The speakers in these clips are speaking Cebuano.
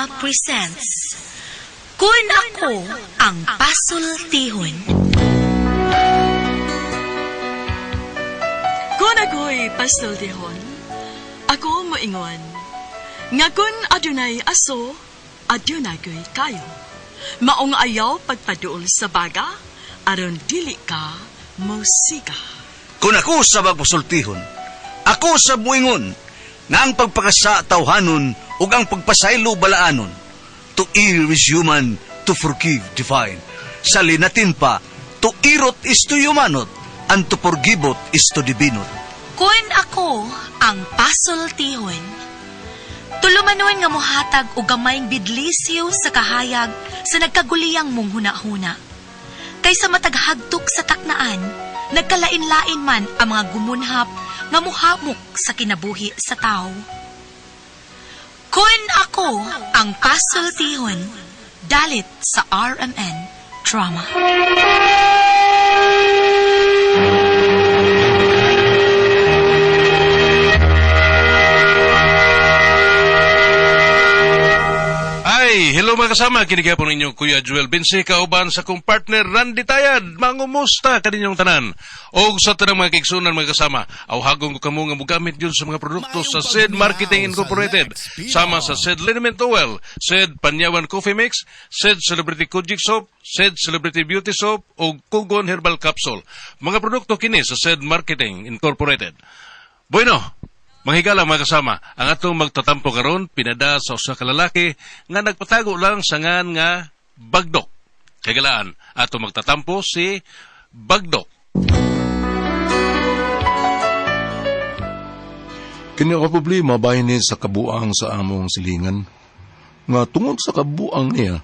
Drama presents Kun Ako Ang Pasultihon. Kung ako'y pasultihon, ako moingon, nga kun adunay aso, adunay ko'y kayo. Maong ayaw pagpaduol sa baga, aron dili ka mosiga. Kung ako sa magpasultihon, ako sa muingon, nga ang pagpakasa tawhanon ug ang pagpasaylo balaanon. To err is human, to forgive divine. Sa linatin pa, to irot is to humanot, and to forgiveot is to divinot. Kun ako ang pasultihon. Tulumanon nga mohatag og gamayng bidlisiw sa kahayag sa nagkaguliyang mong hunahuna. Kaysa mataghagtok sa taknaan, nagkalain-lain man ang mga gumunhap nga muhamok sa kinabuhi sa tao. Kun ako ang pasultihon, dalit sa RMN Drama. Ay, hello mga kasama. Kinigapon ninyo Kuya Joel Binse, kauban sa kong partner Randy Tayad. Mangumusta kaninyong tanan. Og sa tanang mga kigsunan mga kasama, awhagon ko kamo nga mogamit yun sa mga produkto sa SED Marketing Incorporated. Sama sa SED Liniment Oil, SED Panyawan Coffee Mix, SED Celebrity Kojic Soap, SED Celebrity Beauty Soap, o Kugon Herbal Capsule. Mga produkto kini sa SED Marketing Incorporated. Bueno, manghigala mga kasama, ang atong magtatampo karon pinada sa usa ka lalaki nga nagpatago lang sa ngan nga Bagdok. Kagalaan, atong magtatampo si Bagdok. Kini ang problema bahin ni sa kabuang sa among silingan. Nga tungod sa kabuang niya,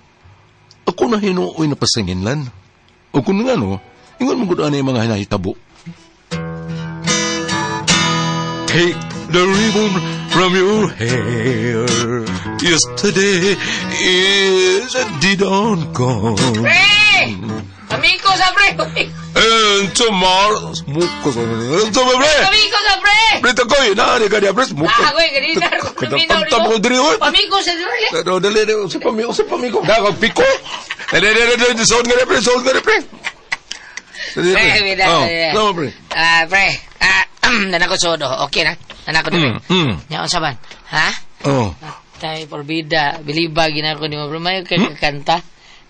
ako na hinuoy na pasinginlan. O kung nga no, ingon mo gud ani mga hinahitabo. Take the ribbon from your hair. Yesterday is a dead on gone. Pre! Pamiko sa pre! And tomorrow, smoke ko sa pre. Pamiko sa pre! Pre, takoy, naani ka niya, pre, smoke. Ah, ako'y ganina. Kadang ko diri, oy. Pamiko sa diri. Pero dali, dali, sa pamiko, sa pamiko. Dakag piko. Dali, dali, dali, sold nga rin, pre, sold nga rin, pre. Dali, Pre, wait, Oh, wait. tama, pre. Ah, pre. Ah, nanako sodo. Okay na. Nanako diri. Nya unsa man? Ha? Oh. Tay porbida, biliba ginako nimo pre mayo kay kanta.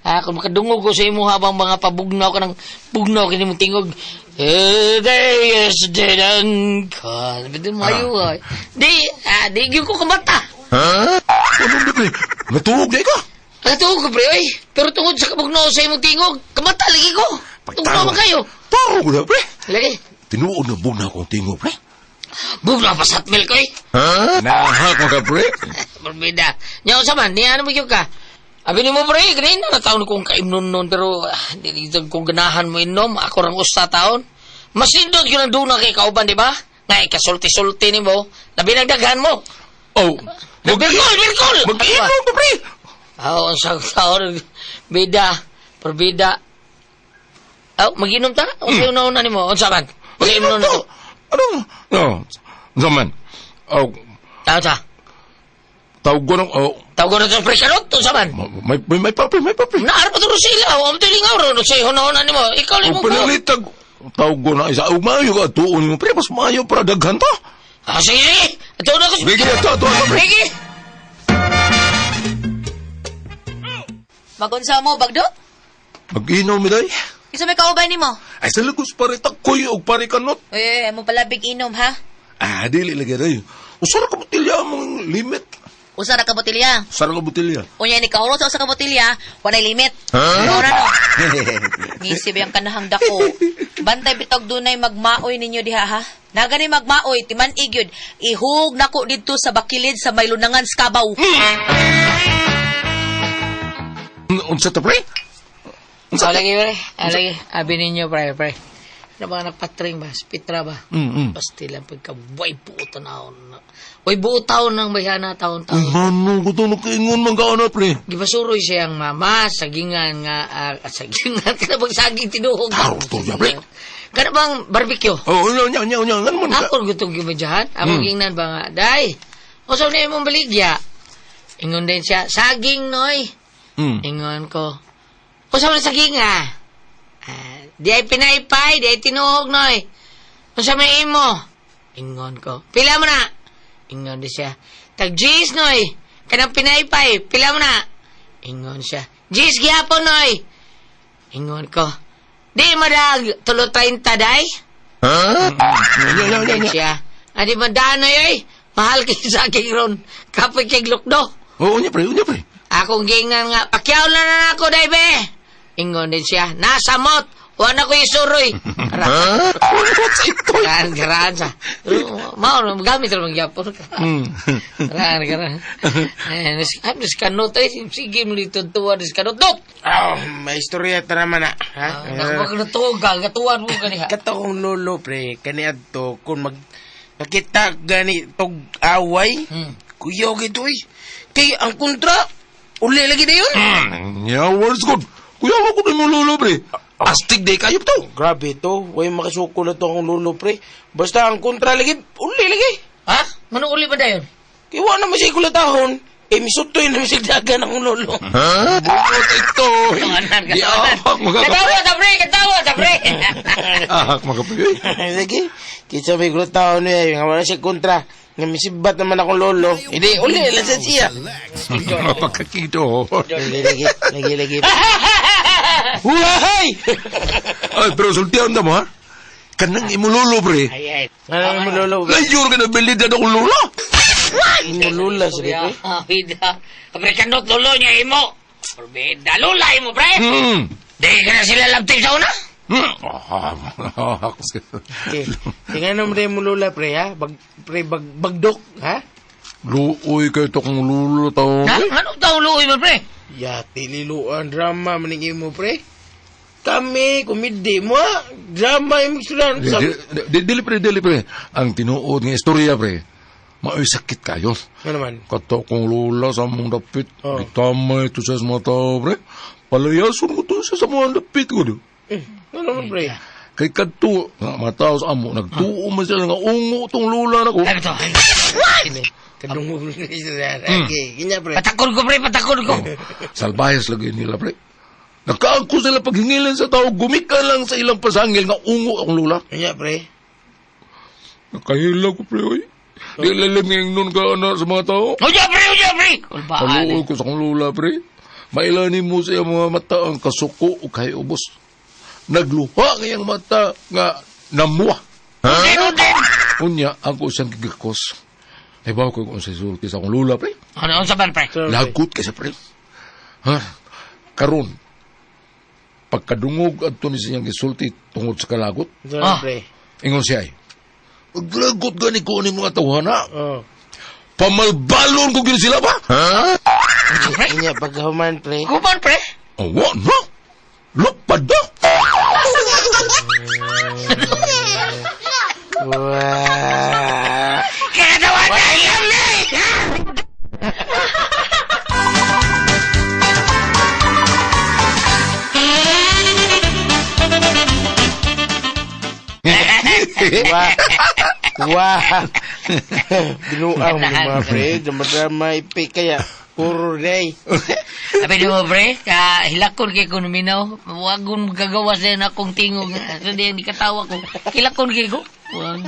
Ah, kung makadungog ko sa imo habang mga pabugnaw ka ng bugnaw kini mo tingog. Eh, day is dead and gone. Bidi mayo ay. Di, ah, di gyud ko kamata. Ha? Ano di, pre? Natuog di ka? Natuog ko pre, oy. Pero tungod sa kabugnaw sa imong tingog, kamata lagi ko. Tugnaw man kayo. Taro ko na, pre. Lagi. Tinuod na bugnaw akong tingog, pre. Bugnaw pa sa atmil ko, eh. Ha? Naha ko ka, pre. Porbida. Nya unsa man, niya ano mo gyud ka? Abi nimo pre, ganina na taon kong kaimnon nun pero dili jud ko ganahan mo inom, ako rang usa taon. Mas nindot gyud ang duna kay kauban, di ba? Nga ikasulti-sulti nimo, labi nagdaghan mo. Oh. Birkol, birkol. Mag-inom ka, pre. Aw, ang taon bida, porbida. Aw, maginom ta? Unsa yung nauna nimo? Unsa man? Mag-inom na ko. Ano? No. Zaman. Oh, Tao ta. tawag ko ng, oh, Tawag ko na sa pre karot, unsa man? may papi, may papi. Naar pa to sila, am tilingaw ro sa hunahuna nimo. Ikaw Ang limo ko. pinalitag, tawag ko na isa, oh, maayo ka, tuon mo, pre, mas maayo para daghan ta. Ah, sige, sige. Ito na ko. Sige, ito, ito, ito, pre. Sige. Magunsa mo, Bagdo? Mag-inom, miday. Isa may kauban nimo. Ay, sa lagos pare takoy og pare kanot. Uy, mo palabig inom, ha? Ah, dili lagi day. Usara ka botelya mong limit. Usa ra ka botelya. Usara ka botelya. Unya ni kahurot sa usa ka botelya, walay limit. Huh? Ora no. Ngisi ba yung kanahang dako. Bantay bitog dunay magmaoy ninyo diha ha. Nagani magmaoy, timan igyud. Ihug nako didto sa bakilid sa may lunangan sa kabaw. Unsa ta pre? Unsa lagi pre? Lagi. Abi ninyo pre, pre. Ano ba nagpatring ba? Spitra ba? Pasti lang pagka way buo tanawon. Way buo taon ng bayana taon Uy, taon. mano ko to nakaingon man ka na pre. Gipasuroy siyang mama sagingan nga sagingan kana bang saging tinuhog. Taro to ya, pre. Kana bang barbecue? Oh, nya nya nya nya ngan man ka. Ako gutong gimedyahan. Ako gingnan ba nga, day. Unsa na imong baligya? Ingon din siya, saging noy. Ingon ko, unsa man saging ah? Di ay pinaypay, di ay tinuog noy. Unsa may imo? Ingon ko, pila mo na? Ingon din siya, tag G's noy. Kanang pinaypay, pila mo na? Ingon siya, G's gihapon noy. Ingon ko, di madag tulo 30 day? Ingon siya, adi madanoy oy. Mahal kay saging ron. Kapoy kay glukdo. Oo, unya pre, unya pre. Akong gingan nga, pakyaw na na ako, day be. Ingon din siya, nasamot. Wala ko isuroy. Karaan, karaan sa. Mao, gamit rin magyapon. Karaan, karaan. Niskanot ay, sige mo dito tuwa, niskanot. Dok! Oh, may istorya ta naman na. Ha? Nakapagkatuwa ka, katuwan mo ganiha. Kato kong lolo, pre, kaniadto, kung mag nakita gani tog away, kuyaw gito eh. Kay ang kontra, uli lagi na yun. Yeah, words good. Kuya, ako na mo lolo, pre. Astig day kayo to. Grabe to, way makasuko na to akong lolo, pre. Basta ang kontra lagi, uli lagi. Ha? Manong uli ba dayon? Kay wa naman siya kulatahon. Eh, misutoy na siya dagan akong lolo. Ha? Buot ito. Di ahak mga Katawa ta, pre! Katawa ta, pre! Ahak mga pre. Lagi, kinsa may kulatahon niya, nga wala siya kontra. Nga misibat naman akong lolo. Hindi, uli lang sa siya. Pagkakito. Lagi, lagi, lagi, lagi. Wahay! Ay, pero sultihan na mo, ha? Kanang imulolo, pre. Ay, ay. Ano mo lolo? Layor ka na bilid na akong lolo. Imulula sa pre. Bida. Pre, kanot lolo niya imo. Bida, lula imo, pre. Di ka na sila labtip sa una. Okay. Tingnan mo rin mulula, pre, ha? Bag, pre, bag, bagdok, ha? Luoy kayo to kung lulo tao. Ha? Anong taong luoy mo, pre? Yati, liluan, drama, maning imo, pre. Kami, kumidi mo, ha? Drama, yung sulan. Dili, pre, dili, pre. Ang tinuod nga istorya, pre. Maoy sakit kayo. Ano naman? Kato kong lula sa mong dapit. Gitamay ito siya sa mga tao, pre. Palayason ko to siya sa mga dapit ko. Ano naman, pre? Kay kadto, mga tao sa amo, nagtuo man sila nga ungo tong lula na ko. Ay, ito. Kadungog na sila. Okay, ganyan, pre. Patakol ko, pre, patakol ko. Salbayas lagi nila, pre. Nakaangko sila paghingilan sa tao, gumika lang sa ilang pasangil nga ungo akong lula. Ganyan, pre. Nakahila ko, pre, oy. Di lalim nga nun ka na sa mga tao. Unya, pre, unya, pre. Kulbaan. Kaluoy ko sa akong lula, pre. Mailanin mo sa iyang mga mata ang kasuko o kay ubos. Nagluha ngayang mata nga namuha. Unden, unden. Unya, ako siyang gigakos. Ibaw ko kung sa sulti sa akong lula, pre. Ano, unsa man, pre? Lagot kay sa pre. Ha? Karon, pagkadungog adto ni siyang gisulti tungod sa kalagot, Ah. Pre. Ingon siya ay, maglagot gani ko ni mga tawhana. Oh. Pamalbalon ko gini sila ba? Ha? Inya, pagkahuman, pre. Human, pre? Awa na. Lupad na. Wah. Katawa na iyang na! Wah. Wah. Binuang mo mga pre. Drama-drama, ipi kaya. Puro day. Sabi di mo, pre, ka hilakon kay ko numinaw. Huwag kong gagawa sa akong tingog. So, di, hindi katawa ko. Hilakon kay ko. Huwag.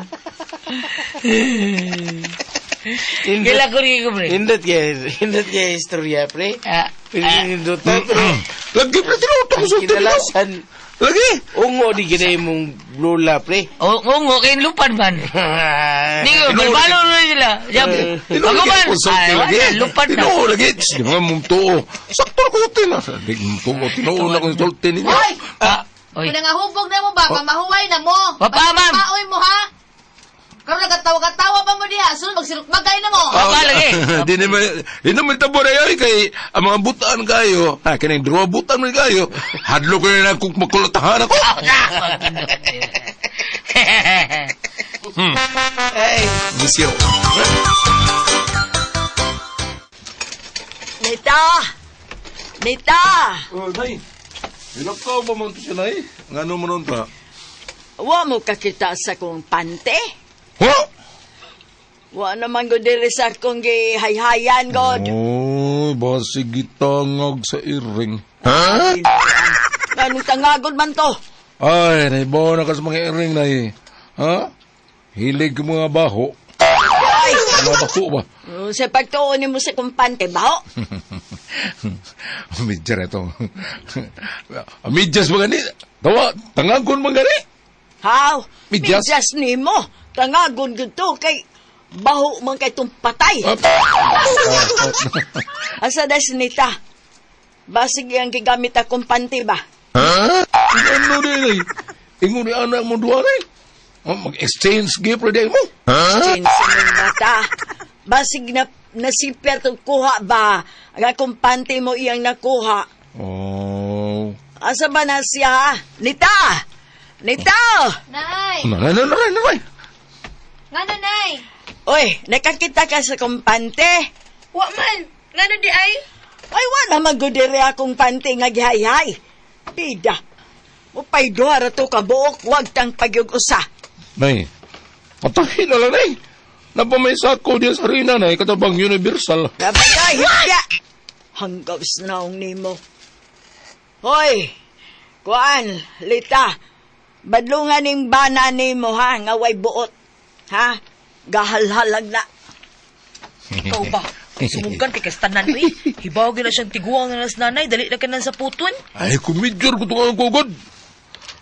Hilakon kay ko, pre. Hindot kaya istorya, pre. Hindot na, pero Lagi, pre, tinutok ko sa kinalasan. Lagi. Ungo di gina mong lola, pre. Ungo, kay lupan man. Di ko, balbalo na sila. Ako man. Ay, wala, lupan na. Tinuo lagi. Di ba mong tuo? Sakto ko sulti na. Di mong tuo. Tinuo na kong sulti ninyo. Hoy! Oy. Kung nangahubog na mo ba, pamahuway na mo. Papa, ma'am. Paoy mo, ha? Karon nagkatawa-katawa pa mo diha. Sunod magsilok-bagay na mo. Papa, lagi. Di naman tabo na yun. Kay ang mga butaan kayo. Ha, kining druwa butaan man kayo. Hadlo ko na kung makulatahan ako. Ay. Misyo. Nita! Nita! Oh, Nay. Ilakaw ba man to siya, Nay? Nga ano man nun ta? Wa mo kakita sa kong pante? Ha? Wa naman ko diri sa akong gihayhayan, God. Oh. Ay, basig gitangag sa iring. Anong tangagod man to? Ay, naibaw na ka sa mga iring na eh. Ha? Hilig ko mga baho. Ay! Mga bako ba? Sa pagtuon mo sa kumpante, baho. Medyas ito. Medyas ba gani? Tawa, tangagon man gani? How? Medyas? Medyas nimo. Tangagon gud to kay baho man kay tong patay. Up. Asa das nita? Basig ang gigamit akong panty ba? Ano din ay? Ingon ni anak mo duwa rin. Oh, mag-exchange gift rin mo. Exchange sa mong bata. Basig na nasipir tong kuha ba? Ang akong panty mo iyang nakuha. Oh. Asa ba na siya? ha? Nita! Nita! Nay! Nanay, nanay, nanay. Ngano, Nay? Oy, nakakita ka sa kumpante? Wa man! Ngano di ay? Ay, wala man gud diri akong panty nga gihayhay. Bida. Upay duha ra to ka buok, wag tang pagyug-usa. Nay, patahin na lang, nay. Napamay sako diyan sa rina, nay, katabang universal. Nabagay, higya! Hanggaw naong nimo. Hoy, kuan, Lita, badlungan ning bana nimo ha, nga way buot. Ha? Gahalhalag na. Ikaw ba? Sumugan kay kastanan, uy. Hibaw gyud na siyang tiguang na nas nanay. Dali na ka na sa puton. Ay, kumidyor ko itong kugod.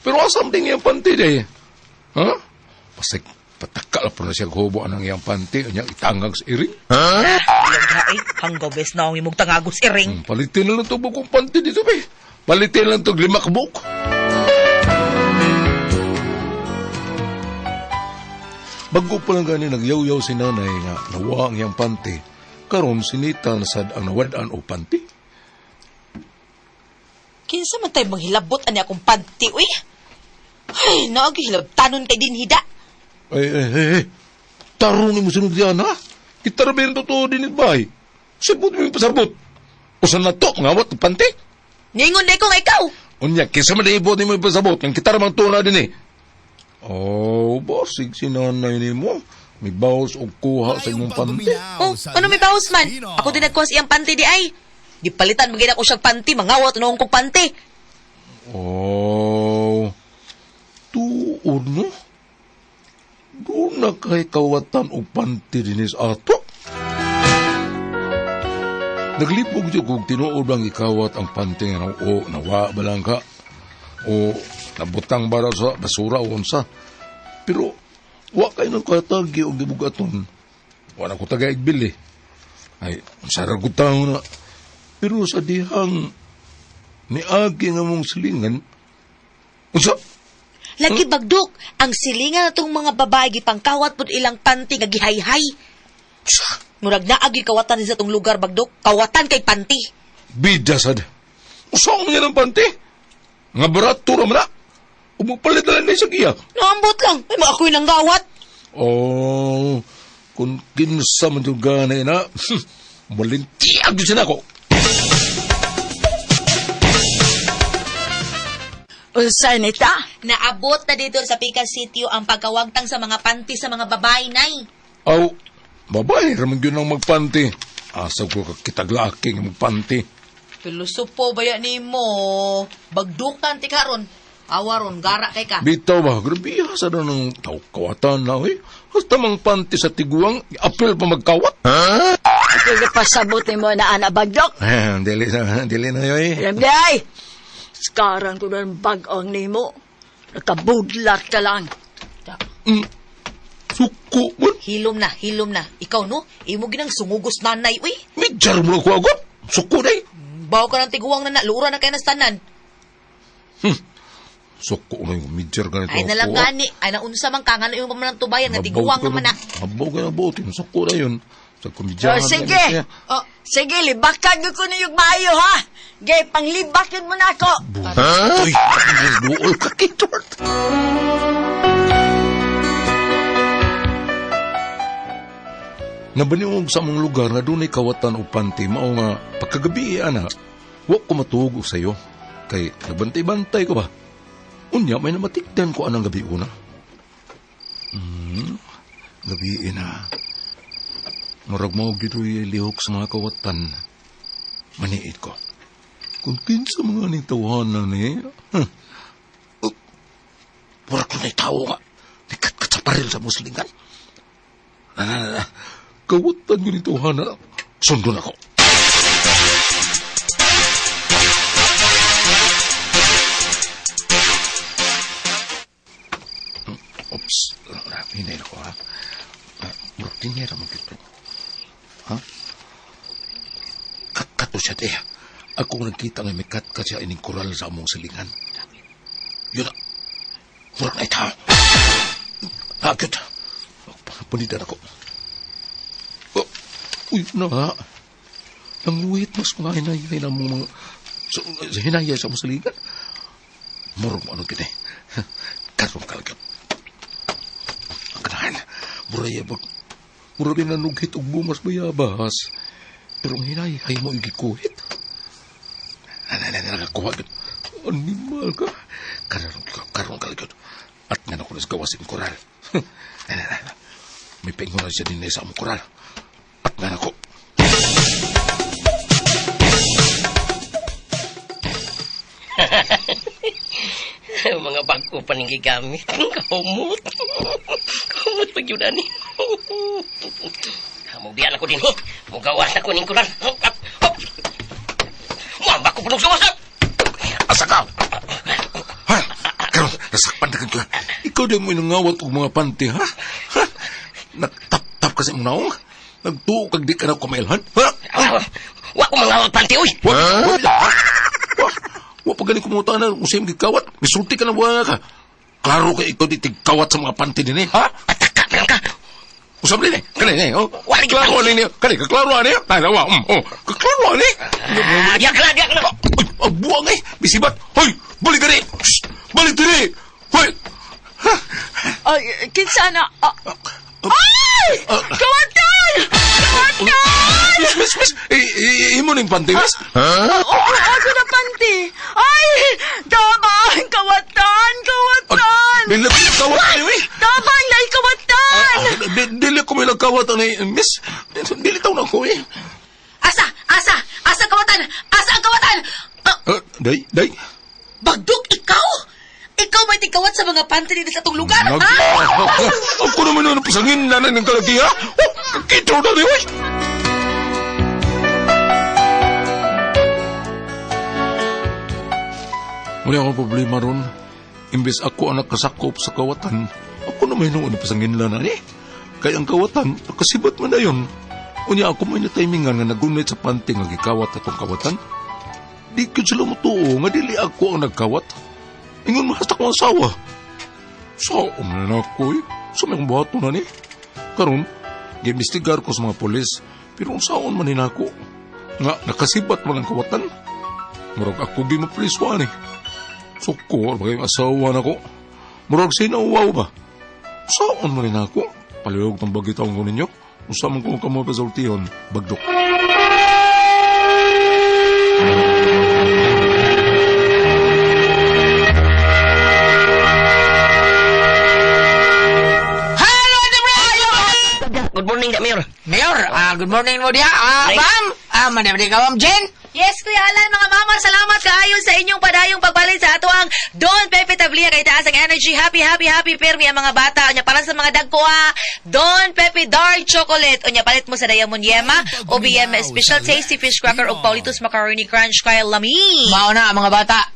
Pero asam din iyang panty, day. Ha? Pasig, patakal po na siya hubo ang iyang panty. Kanya itangag sa iring. Ilang diha, ay. Hanggaw bes naong imong tangagos iring. Palitin na lang ito bukong panty dito, be. Palitin lang ito lima kabuk. Bago pa lang gani nagyaw-yaw si nanay nga nawa ang iyang panty. Karon sinita na sad ang nawad-an og panty. Kinsa man tayo manghilabot ani akong panty, uy. Ay, naagi hilabtanon kay dinhida. Ay, ay, ay, ay. Tarong ni mo sunod yan, ha? Kita ra ba yung totoo din bay? Sibot mo yung pasabot. Usan na to, ngawat, panty. Ningon na ko nga ikaw. Unya, kisa man ibot ni mo yung pasabot, ang kita ra mang tuna din eh. Oh, basig si nanay ni mo. May bawas og kuha sa imong panty. Oh, ano may bawas man? Ako din nagkuha sa iyang panty di ay. Gipalitan magin ako siyang panty, mangawat noong kong panty. Oh, tuod no? Doon na kay kawatan og panty din sa ato. Naglipog jud kog tinuod bang ikawat ang panty nga o nawa ba lang ka o nabutang bara sa basura o unsa. Pero wa kay nang katagi og gibugaton. Wa na ko tagaig bili. Ay, unsa ra gud taon na. Pero sa dihang niagi nga mong silingan, unsa? Lagi bagdok, ang silingan natong mga babae gipangkawat pud ilang panty nga gihayhay. Murag naagi kawatan sa tong lugar bagdok, kawatan kay panty. Bida sad. Usaw niya ng panty. Nga barato ra man na. Umupalit na lang ni sa giya. Naambot lang, ay mga ako'y nanggawat. Oh, kung kinsa man yung ganay na, malintiag yun siya nako. Unsa nita? Naabot na dito sa Pica Sitio ang pagkawagtang sa mga panty sa mga babae, nay. Aw, babae, ramang yun ang magpanty. Asa ko kakitaglaki nga magpanty. Pilosopo ba yan nimo? Bagdukan ti karon. Awa ron, gara kay ka. Bitaw ba, grabe sa na ng tao kawatan na, eh. Hasta mang panty sa tiguang, apil pa magkawat. Kaya pasabot nimo na ana bagdok. Eh, dili na, dili na yun eh. Alam di ay. Sekarang ko ng bag-ang nimo. Nakabudlat ka lang. Suko man. Hilom na, hilom na. Ikaw no, imo ginang sungugos nanay, uy. Medjar mo na ko agad. Suko na eh. Baw ka ng tiguang na na, lura na kayo ng tanan. Suko na yung medjar ganito. Ay na lang gani, ay naunsa man ka, nga na yung pamanang tubayan, nga tiguang naman na. Mabaw ka na buot. Yung suko na yun. Sa Oh, komedyahan. sige. Oh. Sige, libakan ko na yung maayo, ha? Gay, panglibakan mo na ako. Uy, duol ka kitort. Nabaniog sa among lugar na dunay kawatan o panty mao nga pagkagabi ana, wa ko matuog og sayo kay nagbantay-bantay ko ba. Unya may namatikdan ko anang gabi una. Gabi na. Murag mao gyud oy lihok sa mga kawatan. Maniit ko. Kung kinsa mga ning tawanan eh. Huh. Oh, wala ko na'y tao nga. Nikat-kat sa paril sa muslingan. Na. Kawatan yun ito, hana. Sundon ako. Oops. Hinay ako, ha? Murag tingera mo gito. Ha? Kat-kat siya, te. Ako nagkita nga may kat-kat siya ining koral sa among silingan. Yun na. Murag na ita. Agad. Panidan ako. Oh, uy, na. Nanguhit mas mga hinayay na mong mga... So, hinayay sa among silingan. Murag mo ano gini. Karong kalagap. Ang kanahan. Muraya ba? Murag na nanughit og bumas bayabas. Pero ang hinayay mo igikuhit. Nakakuha yun. Animal ka. Karong kalagap. At nga na ko nasgawas yung koral. May pengon na siya din sa among koral. At nga na ko. Mga bago pa ning gigamit. Kahumot. Kahumot pag yun ani. Mubiyan ako din eh. Mugawas ako ning kuran. Muamba ko punong gawas. Asa ka? Ha? Karon, nasakpan na ka. Ikaw din mo inangawat og mga panty, ha? Ha? Nagtap-tap kasi mong naong? Nagtuo kag di ka na kumailhan? Ha? Wa ko mangawat panty, uy! Wa? Wa? Wa pa gani kumuta na kung sa'yo gikawat. Misulti ka na buwan ka. Klaro ka ikaw di tigkawat sa mga panty din eh, ha? Ataka lang ka. Usap din eh. Kani, eh, oh. Wala Klaro ani niyo. Kani, kaklaro ani. Ay, nawa. Oh. Kaklaro ani. Diyak na, diyak na. Ay, buwang eh. Bisibat. Hoy, balik diri. Shh, balik diri. Hoy. Ay, kinsa na? Ay! Kawatan! Kawatan! Miss, miss, miss. Imo ning panty, miss? Oo, ako na panty. Ay! Tabang! Kawatan! Kawatan! Dili ko nagkawat ani, eh. Tabang! Nay, kawatan! Dili ko may nagkawat ani, miss. Dili taw na ko eh. Asa! Asa! Asa kawatan! Asa ang kawatan! Day, day. Bagdok, ikaw! Ikaw may tigkawat sa mga panty dito sa atong lugar, ha? Ako naman na pasangin na ng kalagi, ha? Oh, kakito na ni, oy! Muli akong problema ron. Imbes ako ang nakasakop sa kawatan, ako naman noon pasangin lang na, eh. Kaya ang kawatan, nakasibat man na yun. Unya ako may natimingan nga nagunit sa panty nga gikawat atong kawatan. Di ko sila mutuo nga dili ako ang nagkawat. Ingon mahasta ko ang asawa. Saom na ako eh. Sa may buhato na ni. Karon, giimbestigar ko sa mga polis, pero ang saon man ni ako. Nga, nakasibat man ang kawatan. Murag ako gi mapuliswan eh. Suko, bagay asawa na ko. Murag sinauwaw ba? Saon man ni ako. Palihog ng bagitaw ko ninyo. Usa man kong kamo pasultihon, bagdok. Good morning, Mayor. Mayor, good morning mo diha. Ma'am, madam di ka, Ma'am Jen. Yes, Kuya Alan, mga mama, salamat kaayo sa inyong padayong pagbalin sa ato ang Don Pepe Tablia kay taas ang energy. Happy, happy, happy permi ang mga bata. Unya para sa mga dagko ha. Don Pepe Dark Chocolate. Unya palit mo sa Diamond Yema, OBM Special Tasty Fish Cracker ug Paulitos Macaroni Crunch kay lami. Mao na mga bata.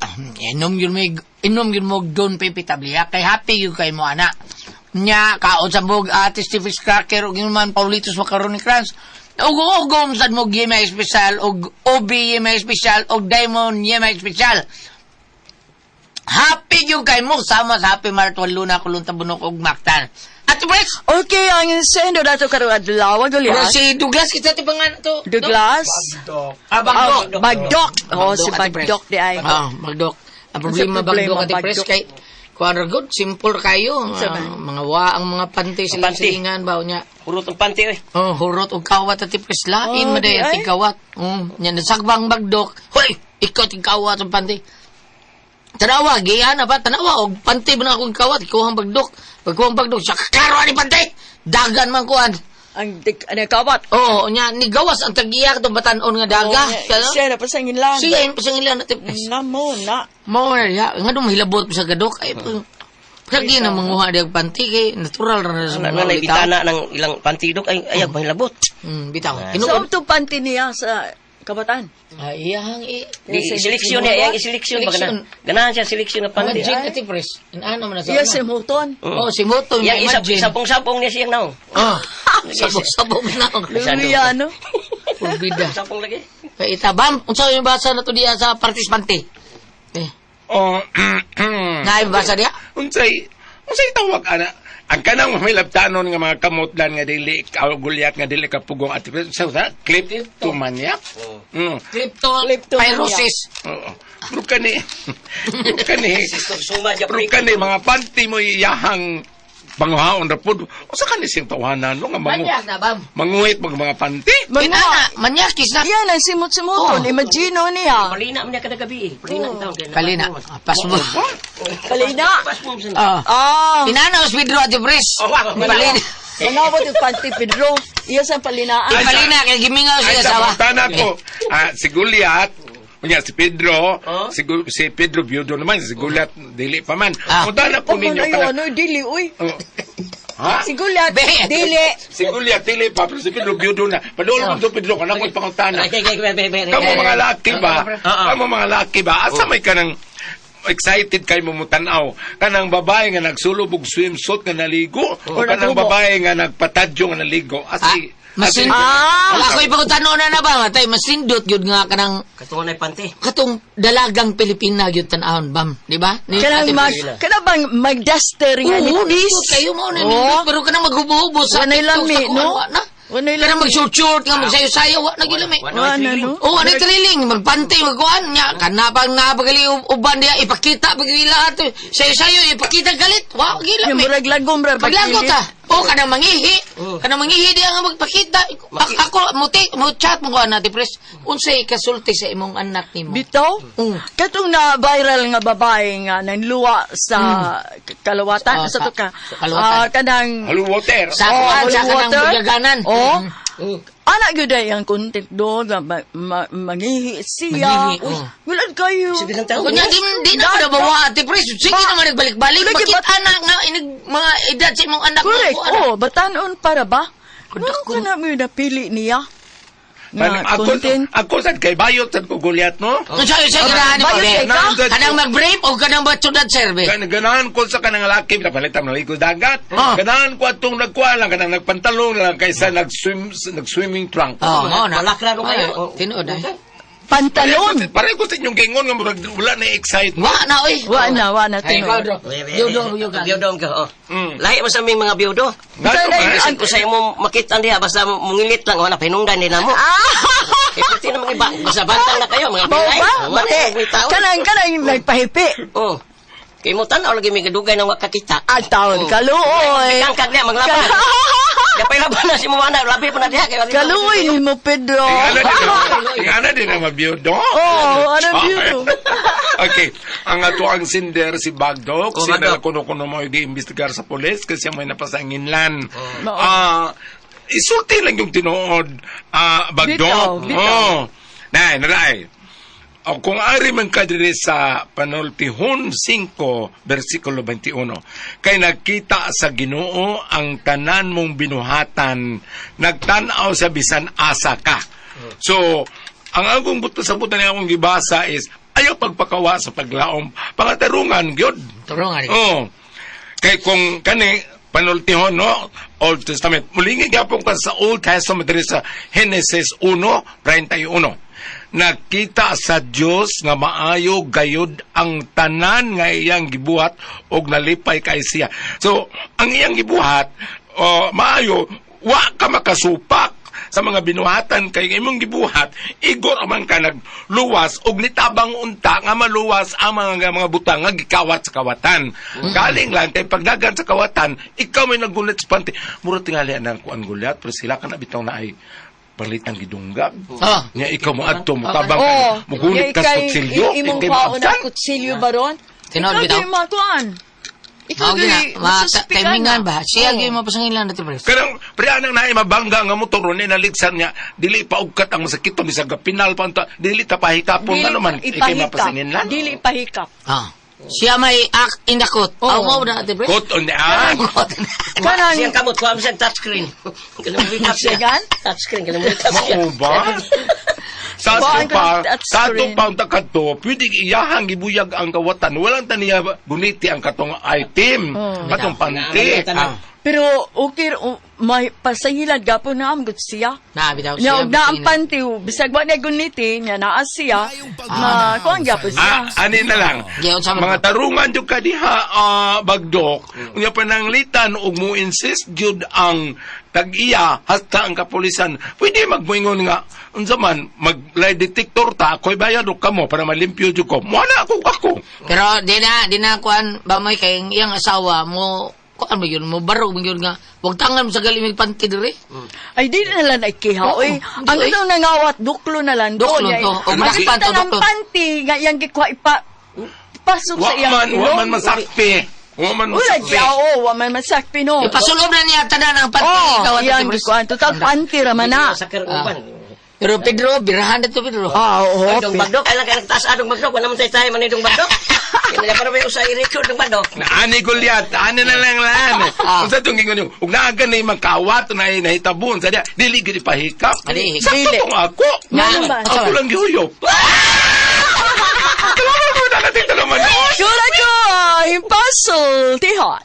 Inom yun mo Don Pepe Tablia kay happy yun kay mo ana. Nya kaon sa bog tasty fish cracker ug yun man Paulitos Macaroni Crunch. Ug-ugom sad mo Yema Special ug OB Yema Special ug Diamond Yema Special. Happy yung kay mo sama sa Happy Mart Luna Kulunta Bunok ug Mactan. Ate Pres! Okay, ang sendo dato karong adlaw Pero si Douglas kita ti pangan to. Douglas? Ah, Bagdok. Bagdok. Oh, si Bagdok di ay. Ah, Bagdok. Ang problema Bagdok Ate Pres kay kuan ra good, simple kayo. Mga wa ang mga panty sila silingan ba nya. Hurot ang panty oy. Oh, hurot og kawat Ate Pres lain man day ang tigkawat. Nya nasagbang Bagdok. Hoy, ikaw tigkawat ang panty. Tanawa, giyan na ba? Tanawa, og panty ba na akong kawat? Ikuhang Bagdok. Pagkuhang Bagdok, siya, klaro ani panty! Dagan man kuan. Ang nagkawat. Oo, nya ni gawas ang tagiya katong batanon nga daga. Oh, siya na pasanginlan. Siya yung pasangilan natin. Na mo na. Mao na diha. Nga dong mahilabot pa sa gadok. Ay, pag na manguha diya og panty kay natural ra na sa Na mga na bitaw. bitana ng ilang pantidok ay ayag mahilabot. Bitaw. So, Tinuod. ito panty niya sa kabataan. Ay, iyahang i... Di seleksyon niya, iyang iseleksyon ba Seleksyon. ganahan. Ganahan siya seleksyon nga panty. Imagine ati pres. Ano man na sa Iya una? si Muton. Oh, si Moto. Yang isa imagine. sabong-sabong niya siyang naong. Oh, sabong-sabong na. Luya, no? Pulbida. Sabong lagi. Kay ita, bam, unsa yung basa na to diya sa partisipante? Eh, Oh, na yung basa diya? Unsay unsay tawag ana? Ang kanang may labtanon nga mga kamotlan nga dili ka gulyat nga dili ka pugong at sa sa kleptomaniac. Mm. Crypto, pyrosis. Oo. Pero kani pero kani Suma siya pero kani mga panty mo iyahang panguhaon ra pud. Usa kani siyang tawanan no nga mangu Manyak na, bam. manguhit mag mga panty. Inana, manyakis na. Yan ang simot-simoton. Oh. Imagine niya. Palina man niya kada gabi. eh. Palina ang taon. Kalina. Pas mo. Palina. Pas mo sa Ah. Ah. Inana, os Pedro at Pres. Oh, wow. Palina. Manawat yung panty, Pedro. Iya sa palinaan. Ay, palina, kay gimingaw Ay siya sa asawa. pangutana ko, si Goliath, unya si Pedro, Oh? si Pedro biyudo naman, si Goliath dili pa man. Ah. Pangutana ko Oh, ninyo man, kanang ano, dili, uy. Oh. Ha? Si Gulat, Be. dili. Si Goliath dili pa pero si Pedro biyudo na. Padulong ko Pedro kanang ko'y pangutana. Ay, ay, ay, ay, ay, ay. Kamu mga laki ba? Oo. Kamu mga laki ba? Asa may kanang excited kay mo mutanaw kanang babae nga nagsulob og swimsuit nga naligo o kanang naghubo. babae nga nagpatadyo nga naligo asi Masin. Ah. Wala ko'y pangutano na na ba? Matay, masindot yun nga kanang Katungan ay panty. katong dalagang Pilipina yun tanahon, bam. Di ba? Ni Kanang Ate mag, Pres. kanang bang magduster nga Oo, nipis. nindot kayo mo na nindot, pero kanang maghubo-hubo sa Wanay TikTok, lami, sa kuwan, no? wa na. Wanay Kanang lami. mag-short-short nga, magsayo-sayo, wa na gyud lami. Wa Wa na, no? Oh, ano thrilling, magpantay, magkuhan niya. Kanapang napagali uban diya, ipakita pagila ato. Sayo-sayo, ipakita galit. Wa gyud Yung lami. murag lagom ra Paglagot pagkilit. ah. O, kanang mangihi. Kanang mangihi diya nga magpakita. Ako, mo chat mo ko natin, pres. Unsay kasulti sa imong anak nimo? Bitaw? Mm. Katong na viral nga babae nga nanluwa sa kalawatan Ah, sa to ka. sa kalawatan. Ah, kanang Holy water. Sa kuan, holy sa kanang water. bugyaganan. Oh. Mm. Ana gyud ay ang content do nga mangihi siya. Mangihi, Uy, oh. wala kayo. Sige ng tao. Kunya, di na ko nabawa, Ate Pres. Sige naman nagbalik-balik. Lagi Bakit ba- anak nga, inig, mga edad sa imong anak? Correct. nga, kuan? Oh, batanon para ba? Ano ka na mo napili niya? Nga Ako content. ako sad kay bayot sad ko Goliath no. Kung sa'yo, sa'yo, ganahan mo, Bayot be. kay ka? Kanang mag-brave o kanang batsudad, sir, be? Ganahan ko sa kanang laki palitan naligo dagat. Ah. Ganahan ko atong nagkuha lang kanang nagpantalon lang kaysa nag-swim nag-swimming trunk. Oo, mao na. Malakra ko kayo. Ay, Tinuod, ay. Pantalon. Pareho ko sa inyong gingon nga murag wala na excitement. Wa na, oy. Wa na, wa na Ay, ikaw, tinuod. Dro. Biyudo, biyudo. Biyudo ka, oh. Mm. Lahi mo sa aming mga biyudo. Ngano Sana ba? Bisan ko sa imo makita diha basta mungilit lang wala pahinungdan din namo. Eh pati na mga iba, basta bantang na kayo mga Mao pilay. ba? Wala Bate. na may taon. Kanang kanang nagpahipi. Oh. Kay mo tan-aw lagi may gadugay na wa kakita. At taon kaluoy. Kang kag niya maglaban. Yapay laban na si mo ana, labi pa na diha kay Kaluoy ni mo Pedro. Ingana din na mabiyudo. Oh, ano biyudo? Okay. Ang ato ang sinder si Bagdok, Oh, siya na Bagdok. kuno-kuno mo i-investigar sa polis kasi may napasanginlan. Mao. Isulti lang yung tinuod, Bagdok. Bitaw, bitaw. Oh. Nay, naray. O kung ari man ka diri sa Panultihon 5, versikulo 21, kay nagkita sa Ginoo ang tanan mong binuhatan, nagtan-aw sa bisan asa ka. So, ang akong buto sa buta niya akong gibasa is, ayaw pagpakawa sa paglaom, pangatarungan gyud. Turungan. Oo. Kay kung kani panultihon no Old Testament. Mulingi gyapon ka sa Old Testament diri sa Genesis 1:31. Nakita sa Dios nga maayo gayud ang tanan nga iyang gibuhat og nalipay kay siya. So, ang iyang gibuhat maayo wa ka makasupak sa mga binuhatan kay imong gibuhat igor man ka nagluwas og nitabang unta nga maluwas ang mga butang nga gikawat sa kawatan. Galing lang kay pagdagan sa kawatan ikaw may nagulit sa panty. Mura tingali ang kuan gulyat pero sila ka na bitaw na ay palitang gidunggab. Ah. Nya ikaw mo adto mo tabang ka, Oh, mugunit ka sa kutsilyo, Imong ikay kwaon maabsan. na kutsilyo ba ron? Tinuod Ikaw bitaw. di makuan. Ikaw Mao gina, gyud masuspikan timingan na. ba? Siya Oo. gyud mapasangilan na Ate Pres. Kanang pre anang naay mabangga nga motor ni naligsan niya dili pa ugkat ang masakiton bisag pinal pa unta dili ta pahikapon Dili ano man ikay ipahikap. mapasanginlan. Dili pahikap. Ah. Siya may act in the court. Oo. Aw mo na Ate Pres. Kot on the ah. Kanang Siyang kamot, kuha mo siyang touchscreen. Kanang wake up siya. Siyan? Touchscreen, kanang wake up siya. Mao ba? Sa Kuhaan ato ka pa, ng touchscreen. sa ato pa unta kadto, pwede iyahang gibuyag ang kawatan. Walang taniya guniti ang katong item, katong panty. Ah. Pero okay may pasangilan gapon na amgot siya. Na bitaw Nya siya. og na ang panty bisag wa na guniti nya naa siya. Ma kuan gyapon siya. Ah, ani na lang. Yeah, unsa man Mga ba? tarungan jud ka diha, bagdok. Unya pananglitan og mo insist jud ang tag-iya hasta ang kapulisan. Pwede magmoingon nga unsa man mag lie detector ta ako'y bayad og kamo para malimpyo jud ko. Mo na ako ako. Pero di na kuan ba may kay ang iyang asawa mo kuan mo yun mo barog mo yun nga wag tangan mo sa galimig panty diri. Ay di na lang nagkiha Oo, oy. di, Ang oy. itong nangawat duklo na lang do. Duklo Nya, to. O, ang dakpan to, kita ng duklo. panty nga iyang gikuha ipa pasok Wa sa iyang man, wa ilong. man masakpi. Wa man Wala masakpi. siya, oo, wa man masakpi no. Ipasulod na niya tanan ang panty Oh, ikaw Ate iyang Pres. gikuha. Total panty ra man na. Sakir Ah. uban. Pero Pedro, birahan na to Pedro. Ah, oo. Ay, dong bagdok, ay lang kaya nagtaas adong bagdok, wala man tayo tayo man dong bagdok. Kaya para may usay record dong bagdok. Na ani Goliath, ani na lang lan. Unsa tong ingon niyo? Ug naa gani magkawat na nahitabon sa diya, dili gid pahikap. Dili hikap. Sakto tong ako. Ngano ba? Ako lang gihuyop. Salamat po na natin talaman. Sure ako, himpasul, tihon.